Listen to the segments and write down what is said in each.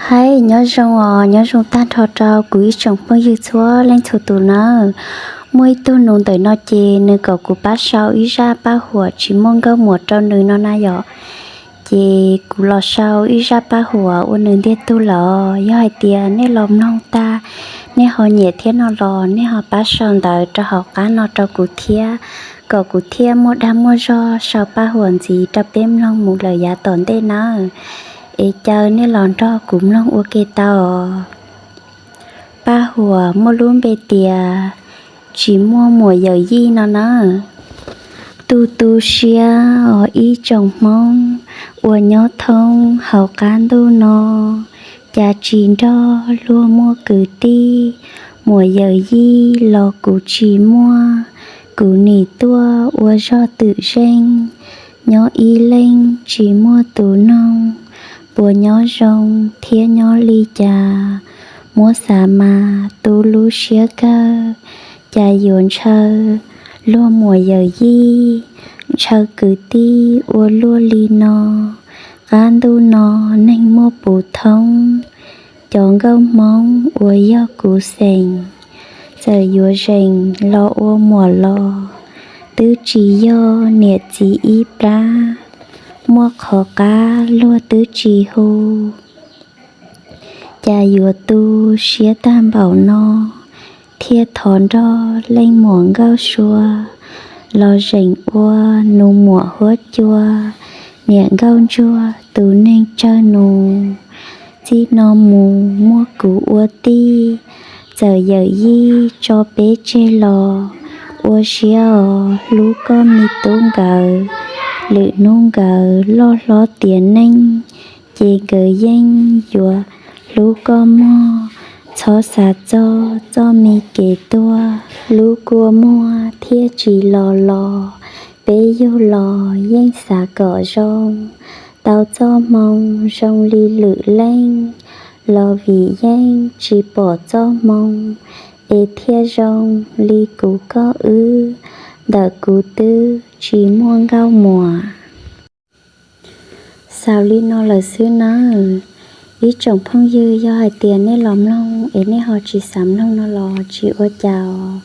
Hais nyob zoo os, nyob zoo tag nrho rau kuv ib tsoom phooj ywg txhua leej txhua tus nawb. Muaj ib tug nus ntawm no ces nws kom kuv pab sau ib zaj paj huam tsis muaj nkauj muam rau nws no na yom. Ces kuv los sau ib zaj paj huam ua nws ntiag tug lawm. Yog hais tias nej los mloog tag, nej ho nyiam thiab no los nej ho pab sau ntawv rau hauv qab no rau kuv thiab, kom kuv thiaj muaj dag muaj zog sau paj huam ntxiv rau peb mloog mus lawm yav tom ntej nawb. Es caw nej los nrog kuv mloog ua ke tau. Paj huam muaj lub npe tias tsis muaj muam yawm yij no nawb. Tu tu siab os ib tsoom Hmoob uas nyob thoob hauv qab ntuj no, cas tsis nrog luag muaj kwv tij, muam yawm yij los kuv tsis muaj. Kuv nim tuaj ua zog twm zeej, nyob ib leeg tsis muaj tus noog, puas nyob zoo thiab nyob li cas? Muab xav mas tu lub siab kawg, cas yuav ntshaw luag muam yawm yij, ntshaw kwv tij ua luaj li no. Qab ntuj no neeg muaj puv thoob, cov nkauj Hmoob uas yog kuv xeem, txawm yuav zeem los ua muam los twb tsis yog niam txiv ib plab, muaj qhov qab luag twb tsis hu. Cas yuav tu siab tag npaum no, thiaj thov nrog leej muam nkauj sua los zeem ua nus muam huab cua, niam nkauj ntsuag tus neeg tsawg nus. Txij no mus muaj kuv ua tij, txawm yawm yij tso peb tseg los, ua siab os hlub koj me tub nkawd. Lwm hnub nkawd loj hlob tiav neej, ces nkawd yeej yuav hlub koj mog. Txhob xav txog txoj me kev tuag, lub kua muag thiaj tsis los los, peb yug los yeej xav kom zoo. Tau txoj hmoo zoo li lwm leej, los vim yeej tsis pom txoj hmoo, es thiaj zoo li kuv koj wb, ntawm kuv twb tsis muaj nkauj muam. Xaus li no lawm xwb nawb. Ib tsoom phooj ywg, yog hais tias nej los mloog es nej ho tsis xav mloog no los tsis ua cas,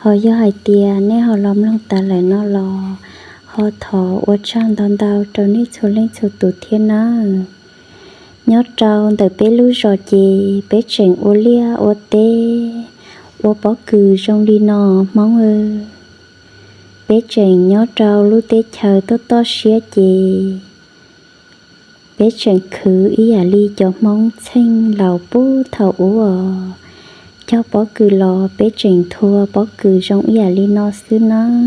ho yog hais tias nej ho los mloog tas lawm no los, ho thov ua tsaug ntau ntau rau nej txhua leej txhua tus thiab nawb. Nyob rau ntawm peb lub zos ces peb tseem ua liaj ua teb, ua pob kws zoo li no Hmoob. Peb tseem nyob rau lub teb chaws toj toj siab ces peb tseem khwv ib yam li cov Hmoob txheej laus puag thaum ub os. Cog pob kws los peb tseem nthua pob kws zoo ib yam li no xwb nawb.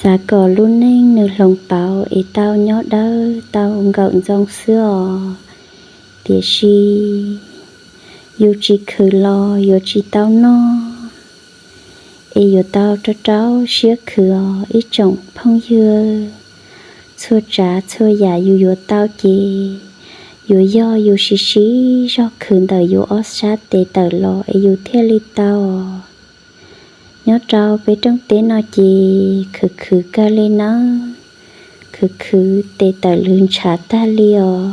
Xav kom lub neej nws hloov pauv es tau nyob dawb tau nkawm ntxoo xwb os. Tiam sis yus tsis khwv los yuav tsis tau noj, es yuav tau rau rau siab khwv os ib tsoom phooj ywg. Txhua tsav txhua yam yus yuav tau ces yuav yog yus siv siv zog khwv ntawm yus ob sab tes tawm los es yus thiaj li tau. Nyob rau peb rooj teb no ces khwv khwv kawg li nawb, khwv khwv tes tawm lwv ntshav tag li os.